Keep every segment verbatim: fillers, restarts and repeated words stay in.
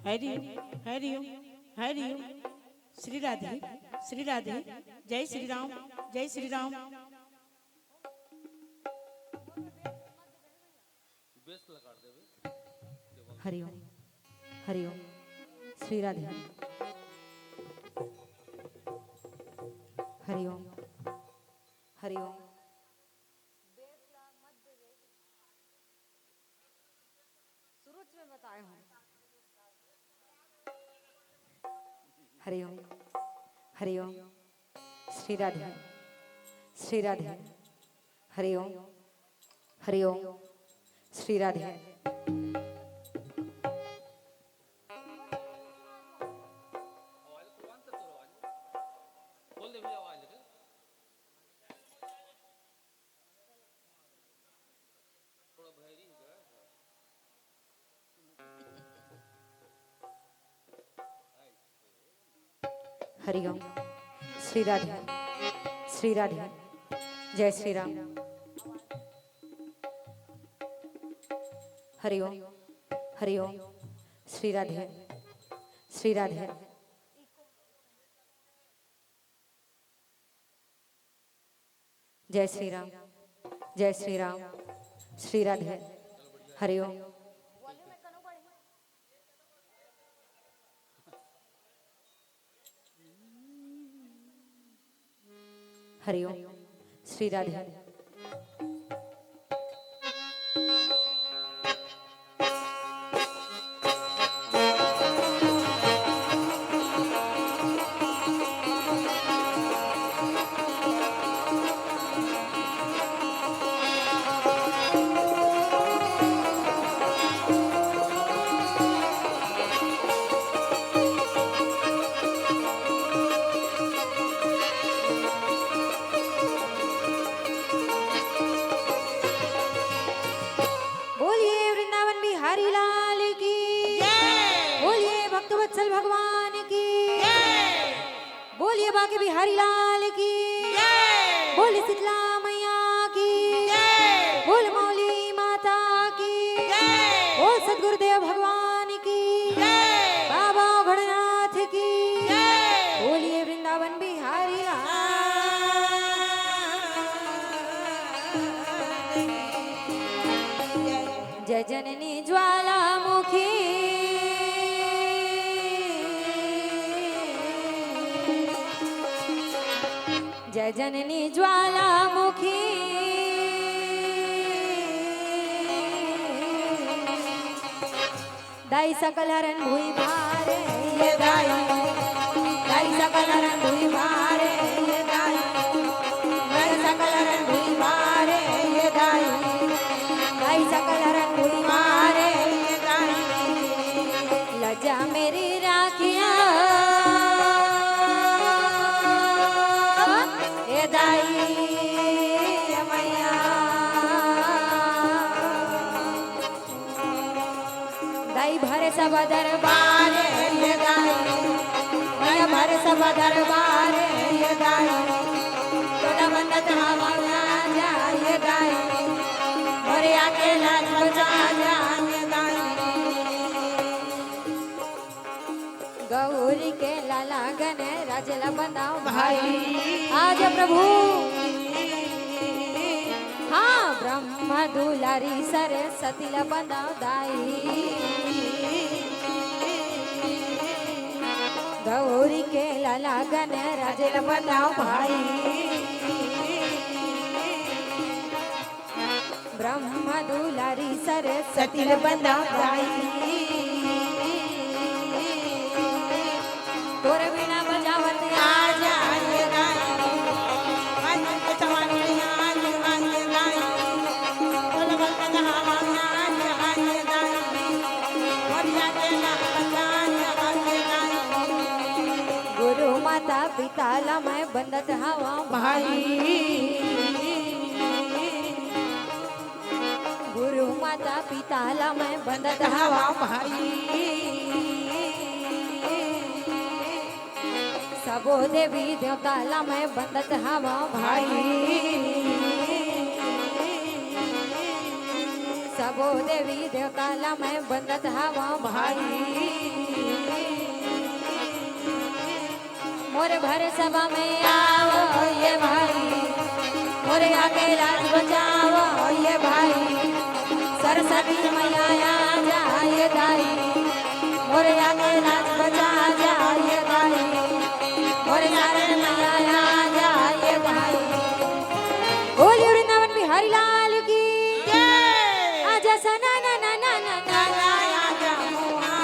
हरि ओम, हरि ओम, हरि ओम। श्री राधे, श्री राधे। जय श्री राम, जय श्री राम। हरि ओम, हरि ओम। श्री राधे। हरि ओम, हरि ओम। शुरू में बताए हूँ। हरि ओम, हरि ओम। श्री राधे, श्री राधे। हरि ओम, हरि ओम। श्री राधे। हरि ओम। श्री राधे, श्री राधे। जय श्री राम। हरि ओम, हरि ओम। श्री राधे, श्री राधे। जय श्री राम, जय श्री राम। श्री राधे। हरि ओम। हरि ओम। श्री राधे। बोलिए वृंदावन बिहारी लाल की। जय। बोलिए भक्तवत्सल भगवान की। जय। बोलिए बांके बिहारी लाल की। जय। बोलिए शीतला मैया की। जय। बोल मौली माता की। जय। बोल सतगुरुदेव भगवान की। जय। बाबा भोलेनाथ की। जय। बोलिए वृंदावन बिहारी लाल। जय जननी ज्वालामुखी, जय जननी ज्वालामुखी। दाई सकल हरन भुई भारे, ये दाई। दाई सकल हरन भुई भारे, ये दाई। दाई सकल हरन भुई भारे, ये दाई। दाई सकल हरन भुई भारे, ये दाई। लजा मेरी राखियाँ, ये दाई, ये मैया। दाई भरे सब दरबार, ये दाई। मैया भरे सब दरबार, ये दाई। तोला बंदत हवा आजा, ये दाई। मोरे आके लाज बचा जा, ये दाई। गौरी के लाला गणराज ला बनाओ भाई। आज प्रभु, हाँ, ब्रह्मा दुलारी सरस्वती ला बनाओ दाई। गौरी के लाला गणराज ला बनाओ भाई। ब्रह्मा दुलारी सरस्वती ला बंदा दाई। तोर बीणा बजावत आ जाए दाई। आज के चवानी आ जाए दाई। बोल बंदा हवा आ जाए दाई। बोलिया के ना बचा जाए दाई। गुरु माता पिता ला मैं बंदत हवा भाई। गुरु माता पिता ला मैं बंदत हवा भाई। सबो देवी देवता ला मैं बंदत हवा भाई। सबो देवी देवता ला मैं बंदत हवं भाई। मोरे भरे सभा में आवो ये भाई, मोरे आके लाज बचावो ये भाई। सरस्वती मैया आ जा ये दाई, मोरे आके लाज बचा जा ये दाई, मोरे सारे मैया आ जा ये भाई। बोलिए वृंदावन बिहारी लाल की। जय। आजा सना ना ना ना ना ना ना। आजा मोहा।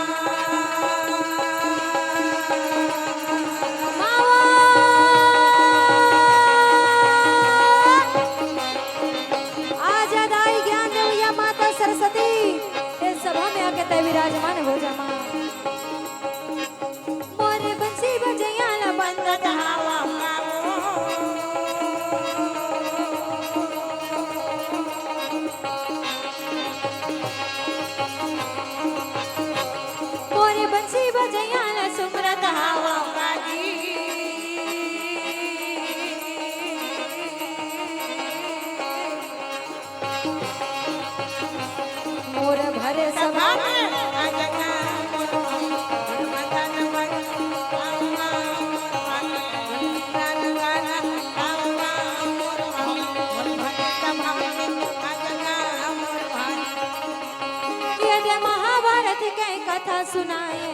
मावा। आजा दाई ज्ञान देवैया माता सरस्वती, ए सभा में आके तै विराजमान हो जा माँ। मोरे बंसी बजैया ला बंदत हवं। मोरे बंसी बजैया ला सुमरत हवं। मोर भरे सभा में ये दे महाभारत के कथा सुनाए।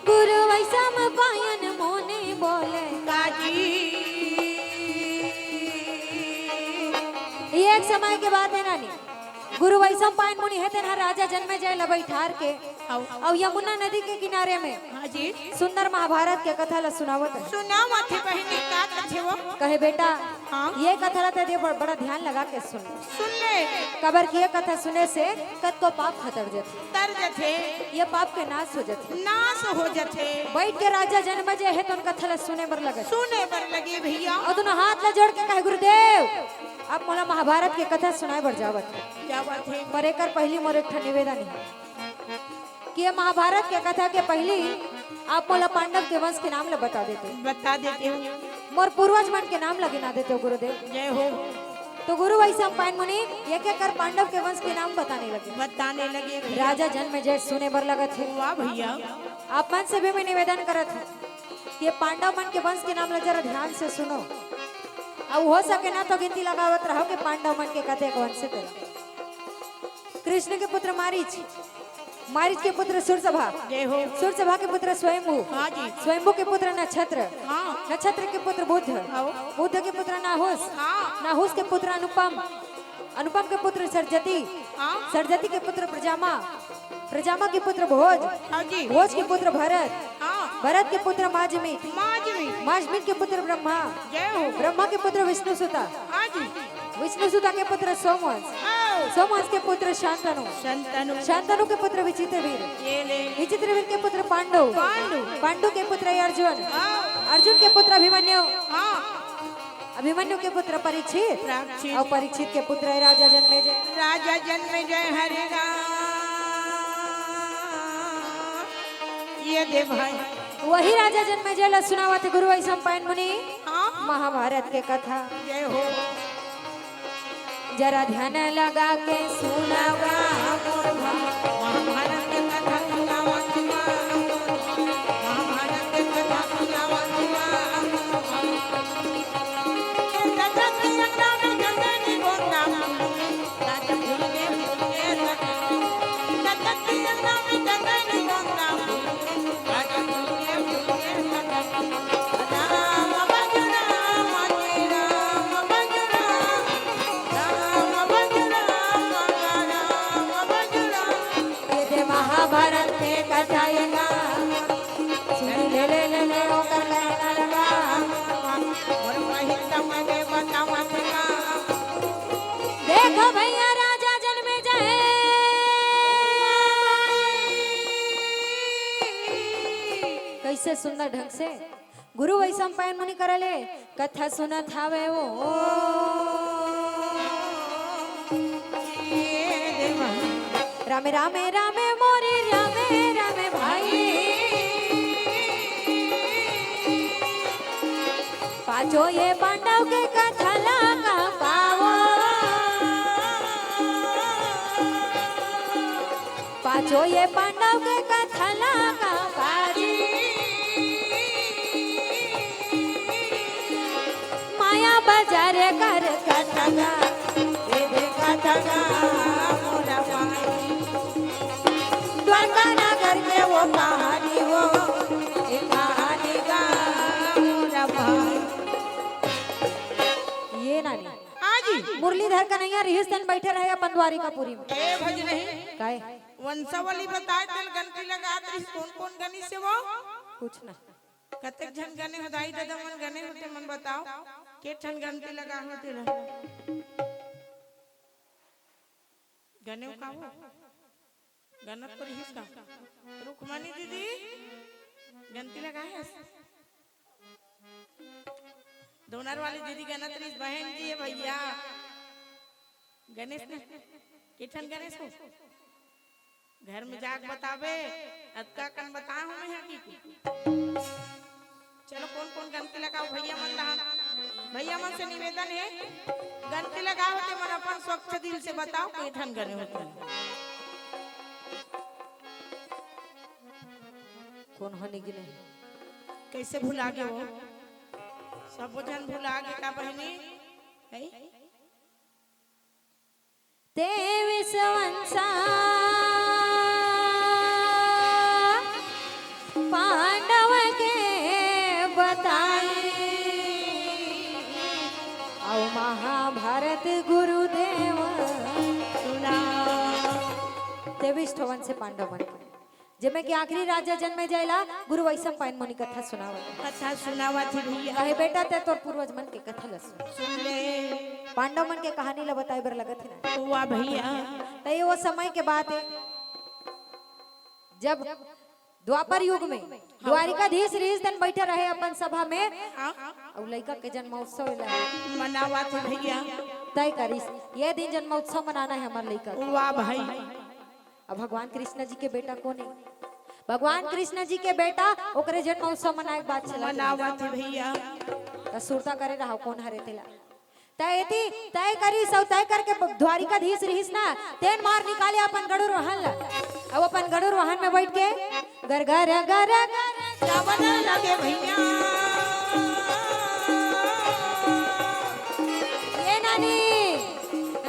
गुरु वैशम पायन मुनि बोले। काजी। ये एक समय के बात है रानी, गुरु वैशम पायन मुनि हे तेन ह राजा जनमेजय ल बैठार के अउ। अउ यमुना नदी के किनारे में हाँ जी। सुंदर महाभारत के कथा ल सुनावत हे। सुनावत हे बहिनी, का कथे वो? कहे बेटा, हाँ। ये कथा ल ते दे बड़-, बड़ा ध्यान लगा के सुन। सुन ले। काबर कि ये कथा सुने से कतको पाप खतर जथे। तर जथे। ये पाप के नाश हो जथे। नाश हो जथे। बैठ के राजा जनमेजय हे तो उनका कथा ल सुने बर लगत। सुने बर लगे भैया। अउ दोनों हाथ ल जोड़ के कहे, गुरुदेव, आप मोला महाभारत के कथा सुनाए बर जावत हे। जावत हे। पर एकर पहिली मोर एक ठन निवेदन हे कि ये महाभारत के कथा के पहिली आप मोला पांडव के वंश के नाम ल बता देते। बता देते हो। मोर पूर्वज मन के नाम ल गिना देते हो गुरुदेव। जय हो। तो गुरु वैशम पायन मुनि एक एक कर पांडव के वंश के नाम बताने लगे। बताने लगे भैया। राजा जनमेजय सुने बर लगत हे। वाह भैया। आप मन से भी मैं निवेदन करत हूँ कि ये पांडव मन के वंश के नाम ल जरा ध्यान से सुनो, अउ हो सके ना तो गिनती लगावत रहो कि पांडव मन के कतेक वंश हे तेला। कृष्ण के पुत्र मारीच, मारीच के पुत्र सूरसभा, जय हो। सूरसभा के पुत्र स्वयंभू, हाँ जी। स्वयंभू के पुत्र नक्षत्र, हाँ। नक्षत्र के पुत्र बुध, हाँ। बुध के पुत्र नाहुस, हाँ। नाहुस के पुत्र अनुपम, अनुपम के पुत्र सरजती, हाँ। सरजती के पुत्र प्रजामा, प्रजामा के पुत्र भोज, हाँ जी। भोज के पुत्र भरत, हाँ। भरत के पुत्र माजमित, माजमित। माजमित के पुत्र ब्रह्मा, जय हो। ब्रह्मा के पुत्र विष्णुसुता, हाँ जी। विष्णुसुता के पुत्र सोमवंश, हाँ। सोमवंश के पुत्र शांतनु, शांतनु। शांतनु के पुत्र विचित्रवीर, ये ले। विचित्रवीर के पुत्र पांडु, पांडु। पांडु के पुत्र अर्जुन, हाँ। अर्जुन के पुत्र अभिमन्यु, हाँ। अभिमन्यु के पुत्र परीक्षित, परीक्षित। अउ परीक्षित के पुत्र हे राजा जनमेजय। राजा जनमेजय हरे राम। ये दे भाई। वही राजा जनमेजय ल सुनावत हे गुरु वैशम पायन मुनि हाँ। महाभारत के कथा। जय हो। जरा ध्यान लगा के सुनवा मोर भाई। महाभारत के कथा सुनावत हवं। महाभारत के कथा सुनावत हवं। ये दे महाभारत के कथा ये गा। सुन ले, ले, ले, ले, ओकर कहना लगा। मोर बहिन त मने बतावत गा। देखो भैया, राजा जनमेजय कैसे सुंदर ढंग से गुरु वैशम पायन मुनि करा ले कथा सुनत हावे वो। रामे, रामे, रामे मोरे, रामे, रामे भाई। पाछो ये पांडव के कथा ला का जो ये पांडव के कथा लगा बाजी, माया बजारे कर कथा गा, ये दे कथा गा मोरा माई। द्वारका नगर के वो कहानी, वो ये कहानी गा मोरा माई। ये नानी। हाँ जी। मुरलीधर कन्हैया रिहिस तेन बइठे रहे अपन द्वारिकापुरी में। ए भज नहीं। काय? वंशावली बताए तेल गनती लगात रहिस, कोन कोन गनिस हे वो? कुछ ना। कतेक झन गने हो दाई ददा मन, गने होते मन बताओ, के ठन गनती लगा होते रहे? गने हो का वो? गनत तो रहिस का? रुक्मणी दीदी, गनती लगाए हस? दोनर वाली दीदी गनत रहिस, बहन जी हे भैया। गनेस ने? के ठन गनेस हो? घर में जाके बताबे, अतका कन बताए हो मैं यहाँ की। चलो, कोन कोन गनती लगाओ भैया मन ला। भैया मन से निवेदन हे, गनती लगाओ ते मन अपन स्वच्छ दिल से बताओ, के ठन गने होते। कोन होने की नहीं? कैसे भुला गे वो? सब झन भुला गे का बहिनी? है? तेविस वंशा पांडव के बताई, अउ महाभारत गुरुदेव सुना। तेविस ठो वंश पांडव मन के। जेमे के आखिरी राजा जनमेजय ला गुरु वैशंपायन मुनि कथा सुनावत हे। कथा सुनावत हे भैया। कहे, "बेटा, ते तोर पूर्वज मन के कथा ल सुन।" सुन ले। पांडव मन के कहानी ल बताए बर लगत हे ना। वाह भैया। त ये वो समय के बात हे, जब द्वापर युग में द्वारिकाधीश रिहिस तेन बइठे रहे अपन सभा में, हाँ। अउ लइका के जन्मोत्सव ला मनावत हे भैया। तय करिस, ये दिन जन्मोत्सव मनाना हे हमर लइका के। वाह भाई। अब भगवान कृष्ण जी के बेटा कोन हे? भगवान कृष्ण जी के बेटा, ओकरे जन्मोत्सव मनाए के बात चलत हे। मनावत हे भैया। त सुरता करे रहा कोन हरे तेला। त एती तय करिस अउ तय करके द्वारिकाधीश रिहिस ना, तेन मार निकाले अपन गरुड़ वाहन ला। अब अपन गरुड़ वाहन में बइठ के गर गर गर गर जावन लगे भैया। ये नानी,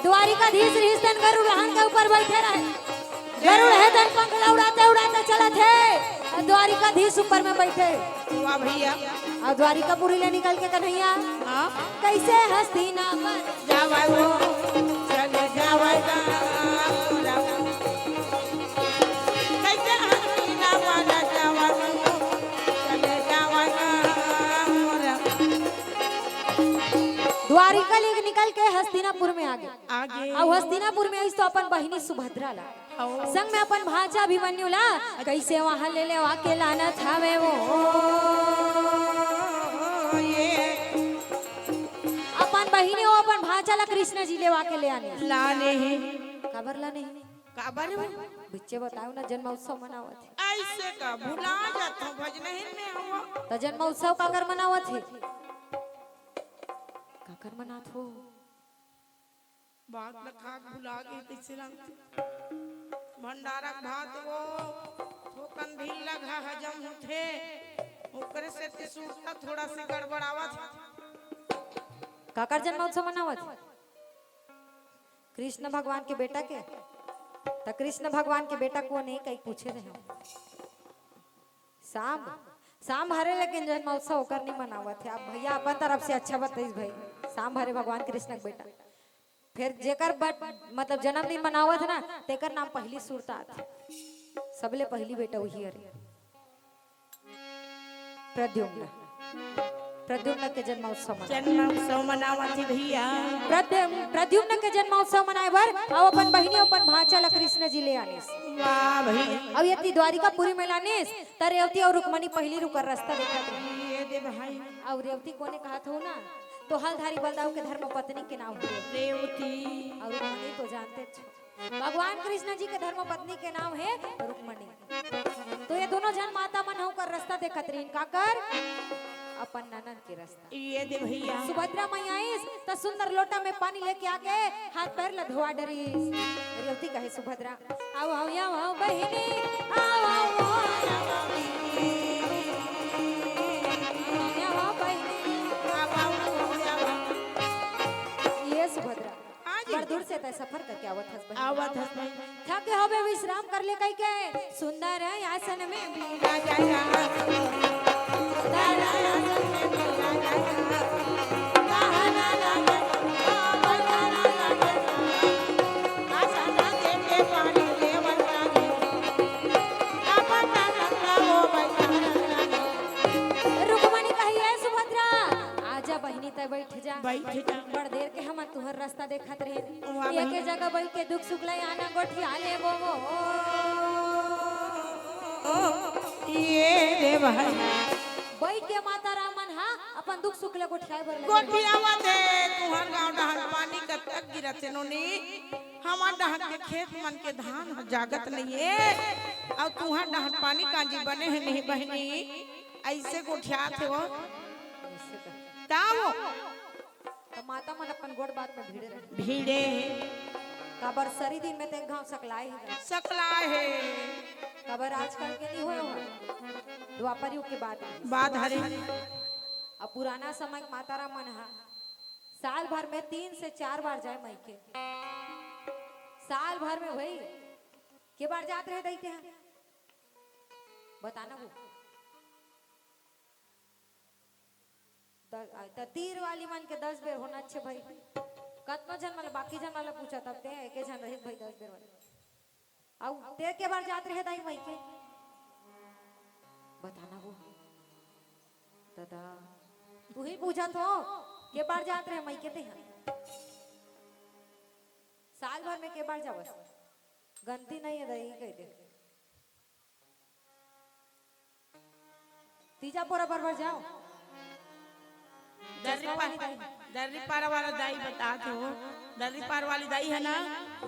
द्वारिकाधीश रिहिस तेन गरुड़ वाहन के ऊपर बइठे रहे। गरुड़ हे तेन पंख ला उड़ाते उड़ाते चलत हे, द्वारिकाधीश ऊपर में बइठे। वाह भैया। अउ द्वारिकापुरी ले निकल के कन्हैया, हाँ। कैसे हस्तिनापुर जावै वो, चले जावै गा। कैसे हस्तिनापुर जावै वो, चले जावै गा। द्वारिका ले निकल के हस्तिनापुर में आ गे। आ गे। अउ हस्तिनापुर में आइस तो अपन बहिनी सुभद्रा ला, अउ संग में अपन भांचा अभिमन्यु ला, कैसे वहां ले लेवा के लानत हवे वो। ये अपन बहिनी अउ अपन भांचा ला कृष्ण जी लेवा के ले आने। लाने हे। काबर लाने हे? काबर? बिच्चे बताओ ना, जन्मोत्सव मनावत हे। ऐसे का भुला जात हो, भजनहीन में हो। त जन्मोत्सव काकर मनावत हे? काकर मनात हो? बात ल खाक भुला गे तइसे लगथे। भंडारा के भात वो थोकन ढील लगा हजम होथे, ओकरे सेती सुरता थोड़ा से गड़बड़ावत हे। काकर जन्मोत्सव मनावत हे? कृष्ण भगवान के बेटा के। त कृष्ण भगवान के बेटा कोन हे, कई पूछे रहे हो। सांब, सांब हरे, लेकिन जन्मोत्सव ओकर नहीं मनावत हे। अब भैया अपन तरफ से अच्छा बताइस भाई, सांब हरे भगवान कृष्ण के बेटा। फिर जेकर बट, मतलब जन्मदिन मनावत हे ना, तेकर नाम पहली सुरता आथे। सबले पहली बेटा वही हरे। प्रद्युम्न, प्रद्युम्न के जन्मोत्सव मनावत हे। जन्मोत्सव मनावत हे भैया। प्रद्युम-, प्रद्युम्न के जन्मोत्सव मनाए बर अउ अपन बहिनी, अपन भांचा ला कृष्ण जी ले आनिस। वाह भैया। अउ एती द्वारिकापुरी में लानिस, त रेवती अउ रुक्मणी पहिली रुकर रस्ता देखत रहे। ये दे भाई। अउ रेवती कोने कहत हो ना, तो हलधारी बलदाऊ के धर्म पत्नी के नाम हो। रेवती। अउ रुक्मणी तो जानते छो, भगवान कृष्ण जी के धर्म पत्नी के नाम हे रुक्मणी। तो ये दोनों झन माता मन ह ओकर रस्ता देखत रहिन। काकर? अपन ननद के रस्ता। ये दे भैया। सुभद्रा मैया आइस, त सुंदर लोटा में पानी लेके आके हाथ पैर ला धोवा डरिस। रेवती कहे सुभद्रा, "आओ, आओ, आओ, आओ बहिनी, आओ, आओ, आओ, आओ बहिनी।" ये सुभद्रा, हाँ जी। बड़ दूर से तय सफर करके आवत हस बहिनी। आवत हस बहिनी। थके होबे, विश्राम कर ले कहिके सुंदर आसन में बिराजा। सुंदर आसन में बिराजा। रुक्मणी कही, "ए सुभद्रा, आजा बहिनी, तय बैठ जा।" बैठ जा। बड़ देर के हमन तुहर रस्ता देखत रहे। वाह एके बहिनी। जगह बैठ के दुख सुख ला आना गोठिया लेबो। ये रे भाई। बैठ के माता राम मन हा अपन दुख सुख ला गोठियाए बर लगे। गोठियावत हे, तुहर गांव डहर पानी कतक गिरत हे नोनी। हमर डहर के खेत मन के धान ह जागत नइये। अउ तुहर डहर पानी कांजी बने हे नहीं बहिनी। अइसे गोठियात हे वो। अइसे कर। तावो। त माता मन अपन गोठ बात में भिड़े रहे। भिड़े हे। काबर सरी दिन में ते घांव सकलाए हे। सकलाए हे। काबर आजकल के नहीं होय हो। द्वापर युग के बात हे। बात हरे। अब पुराना समय के माता राम मन हा साल भर में तीन से चार बार जाए मइके। साल भर में भाई, के बार जात रहे दई ते हा? बताना वो। द-, आ, त तीर वाली मन के दस बेर होना अच्छे भाई। कतनो झन मन ला, बाकी झन मन ला पूछा, तब ते एके झन रहिस भाई दस बेर वाले। अउ ते के बार जात रहे दाई मइके? बताना वो। दादा, तू ही पूछत हो, के बार जात रहे मइके ते हा? साल भर में के बार जावस? गनती नइ हे दाई, कहि दे। तीजा पोरा बर बर जाव। दर्री चश्मा पा-, वाली दाई। दर्री पारा वाला दाई बतात हो। दर्री पार वाली दाई हे ना,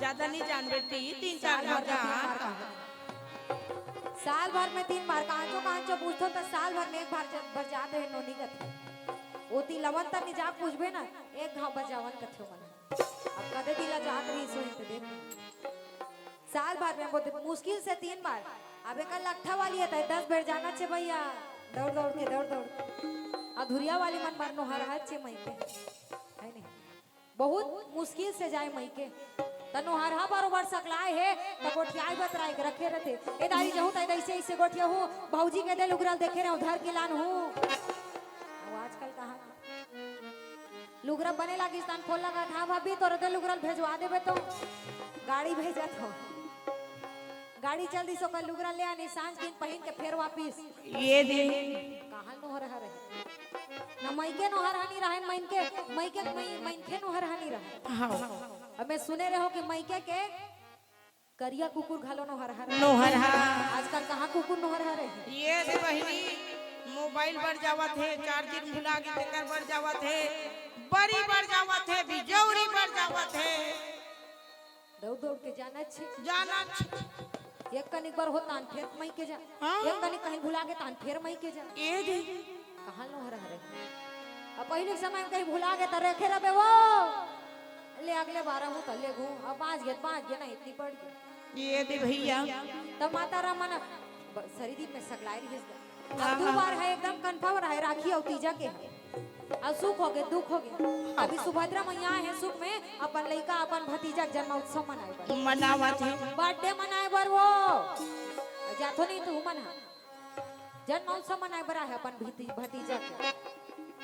जादा नइ जान बेटी, तीन चार साल भर में तीन बार का। बार का। साल भर में तीन बार, कांचो कांचो पूछथो त साल भर में एक बार ज-, बर जात रहे नोनी कथे। ओती लवन त नइ जा पूछबे ना, एक घांव बर जावन कथे मन। अब कदे दिन ला जात रहिस होही त देख। साल भर में बहुत मुश्किल से तीन बार। अब एकर लट्ठा वाली हे त दस बेर जाना छे भैया, दौड़ दौड़ के, दौड़ दौड़ के। अधुरिया वाली मन बर नोहरहा छे मइके, हे नहीं? बहुत मुश्किल से जाए मइके। त नोहरहा बरोबर सकलाए हे, त गोठियाए बतराए के रखे रथे। ए दाई जहूं त अइसे अइसे गोठियाहूं, भौजी के दे लुगरा ल देखे रहे, धर के लानहूं। अब आजकल कहाँ लुगरा बने लागिस तान फोन लगात, "हाँ भाभी, तोर दे लुगरा ल भेजवा देबे तो।" गाड़ी भेजत हो, गाड़ी चल दिस, ओकर लुगरा ले आनी, सांझ दिन पहिन के फेर वापिस। ये दे। कहाँ नोहरहा रहे? ना मइके नोहरहा नइ रहे, मइनके, मइके, मइ-, मइनखे नोहरहा नइ रहे। हाँ। अब मैं सुने रहे हो कि मइके के करिया कुकुर घलो नोहरहा रहे। नोहरहा। आजकल कहाँ कुकुर नोहरहा रहे? ये दे बहिनी, मोबाइल बर जावत हे, चार्जिंग भुला गे तेकर बर जावत हे, बरी बर जावत हे, बिजौरी बर जावत हे। दौड़ दौड़ के जाना छे। जाना छे। एक कनिक बर हो तान फेर मइके जा। हाँ। एक कनिक कहीं भुला गे तान फेर मइके जा। ये दे। कहाँ नोहरहा रहे? अब पहिले समय में कहीं भुला गे त रखे रबे वो। ले अगले बार आहूं त लेगहूं। अब बाँच गे, बाँच गे ना, इतनी पड़ गे। ये दे भैया। त माता राम मन ब-, सरी दिन में सकलाए रहिस। अब हाँ, दू हाँ। बार हे, एकदम confirm रहे, राखी अउ तीजा के हे। अब सुख होगे, दुख होगे। अभी सुभद्रा मैया हे सुख में, अपन लइका, अपन भतीजा के जन्मोत्सव मनाए बर। मनावत हे। Birthday मनाए बर वो। जाथो नहीं त उमन हा। जन्मोत्सव मनाए बर आहे अपन भती-, भतीजा के।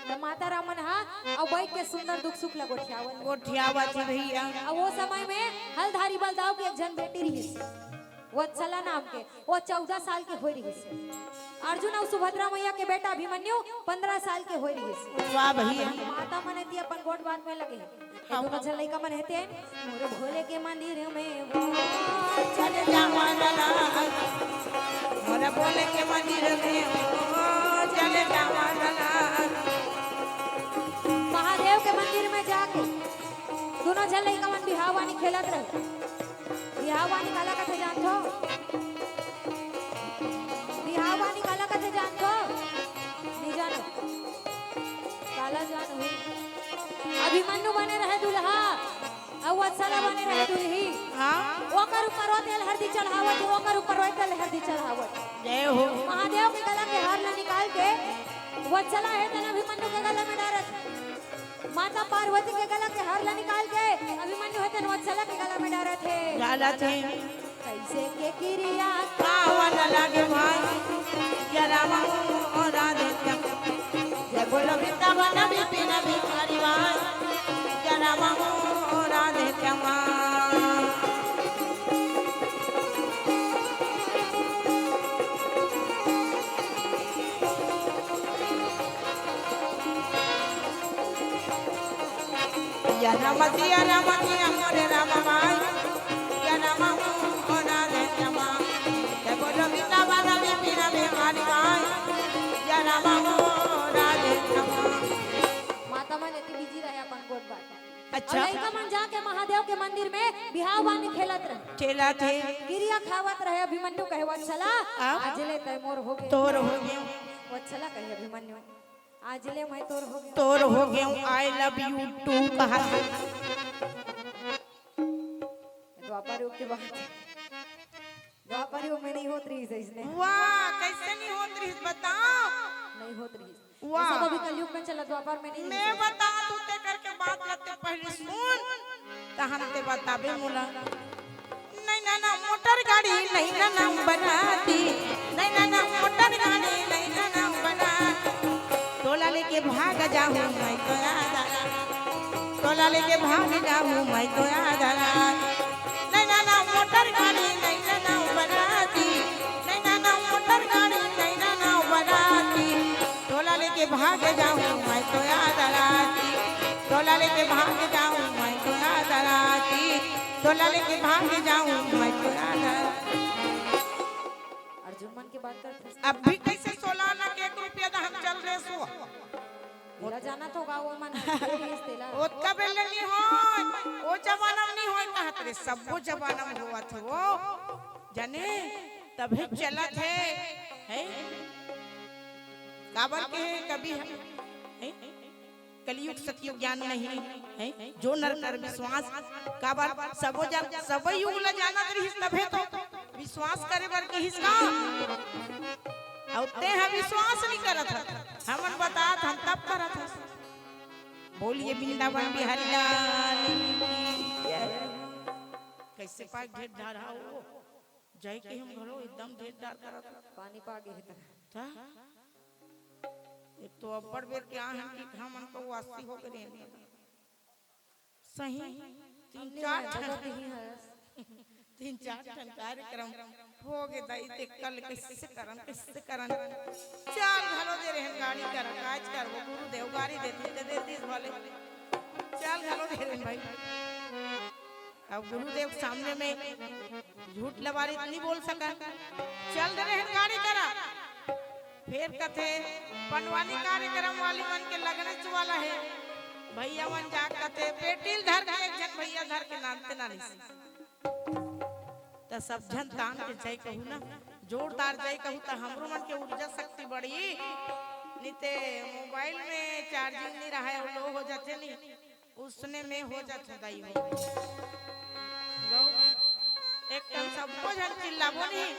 त माता राम मन हा अउ बइठ के सुंदर दुख सुख ल गोठियावत। गोठियावत हे भैया। अउ वो समय में हलधारी बलदाऊ के एक झन बेटी रहिस, वत्सला नाम के। वो चौदह साल के होय रहिस हे। अर्जुन अउ सुभद्रा मैया के बेटा अभिमन्यु पन्द्रह साल के होय रहिस हे। वाह भैया। माता मन एती अपन गोठ बात में लगे हे। ये दोनों झन लइका मन हे तेन, मोर भोले के मंदिर में वो चले जावन लाला, मोर भोले के मंदिर में वो चले जावन लाला। महादेव के मंदिर में जाके दोनों झन लइका मन बिहाव बानी खेलत रहे। बिहाव बानी काला कथे जानथो? बिहाव बानी काला कथे जानथो? नइ जानो। चला जान हो। अभिमन्यु बने रहे दुल्हा, अउ वत्सला बने रहे दुल्ही। हाँ। ओकर ऊपर वो तेल हरदी चढ़ावत हे, ओकर ऊपर वो तेल हरदी चढ़ावत। जय हो। महादेव के गला के हार ला निकाल के वत्सला हे तेन अभिमन्यु के गला में डारत। माता पार्वती के गला के हार ला निकाल के अभिमन्यु हे तेन वत्सला के गला में डारत हे। डालत हे। कैसे के किरिया खावन लागे भाई, या रामा हो राधे श्याम। जय बोलो वृंदावन विपिन बिहारी भाई, या रामा हो राधे श्यामा। या राम सिया राम सिया मोरे राम भाई, या राम हो राधे श्यामा। जय बोलो वृंदावन विपिन बिहारी भाई, या राम हो राधे श्यामा। माता मन एती बिजी रहे अपन गोठ बात। अच्छा। अउ लइका मन जाके महादेव के मंदिर में बिहाव बानी खेलत रहे। खेलत हे। किरिया खावत रहे, अभिमन्यु कहे वत्सला, हाँ। आज ले तय मोर हो गे। तोर हो गे। वत्सला कहे अभिमन्यु, आज ले मैं तोर हो गे। तोर हो गे, I love you too कहा। द्वापर युग के बात। द्वापर युग में नहीं होत रहिस अइसने। वाह, कैसे नहीं होत रहिस, बताओ। नहीं होत रहिस। वाह। ये सब अभी कलयुग में चला, द्वापर में नहीं मैं होत। बता तू ते करके बात लगते पहले सुन, त हम ते बताबे मोला। नहीं ना ना मोटर गाड़ी, नहीं ना ना बराती, नहीं ना ना मोटर गाड़ी, नहीं ना ना बराती। टोला लेके भाग जाहूँ मैं तो याद आया। टोला लेके भाग जाहूँ मैं तो याद आया। नहीं ना ना मोटर गाड़ी, नहीं ना ना बराती, नहीं ना ना मोटर गाड़ी, नहीं ना ना बराती। टोला लेके भाग जाहूँ मैं तो याद आती। टोला लेके भाग जाहूँ मैं तो याद आती। टोला लेके भाग जाहूँ मैं तो याद आती। अर्जुन मन के बात करत हस। अब भी कैसे सोलह आना के एक रुपया दा हम चल रहे सो। तेला जाना तो गाँव मन तेला। ओतका बेर ले नहीं होय, ओ जमाना में नहीं होय कहत रे, सबो जमाना में होवत हे वो। जाने, तभे चलत हे, हे? काबर के कभी हे, हे? कलयुग सतयुग ज्ञान नहीं हे, जो नर कर विश्वास, काबर सबो जन, सबो युग ला जानत रहिस तभे तो विश्वास करे बर कहिस का? अउ ते ह विश्वास नहीं करत हस, हमन बतात हन तब करत हस। बोलिए वृंदावन बिहारी लाल की जय। कैसे पाक ढेर ढार हो? जय के हम घलो एकदम ढेर ढार करत हन। पानी पा गे हे त। त? एक तो अब्बड़ बेर के आहन कि हमन तो वासी हो गे रेहेन। सही, तीन हमने चार वादा ठन, तो नहीं है। तीन चार ठन कार्यक्रम हो गे दाई, ते कल कैसे करन, कैसे करन। चल घलो दे रेहेन गाड़ी करा, काज करबो, गुरुदेव गाड़ी देथे ते दे दिस भले। चल घलो दे रेहेन भाई। अब गुरुदेव के सामने में झूठ लबारी तो नहीं बोल सकन। चल दे रेहेन गाड़ी करा। फेर कथे, पंडवानी कार्यक्रम वाली मन के लगनेच वाला हे। भैया मन जा कथे, पेटी ल धर के एक झन भैया धर के नानते नानिस। त सब झन तान के जय कहू ना, जोरदार जय कहू त हमरो मन के ऊर्जा शक्ति बढ़ी। नहीं ते मोबाइल में चार्जिंग नहीं रहे, लो हो जाथे नहीं। उसने में हो जात हो दाई हो। गौ, एक कन सबको झन चिल्लाबो नहीं,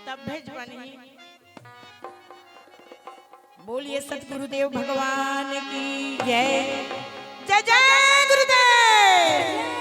तब भेज बनही। बोलिए सतगुरुदेव भगवान की जय। जय जय गुरुदेव।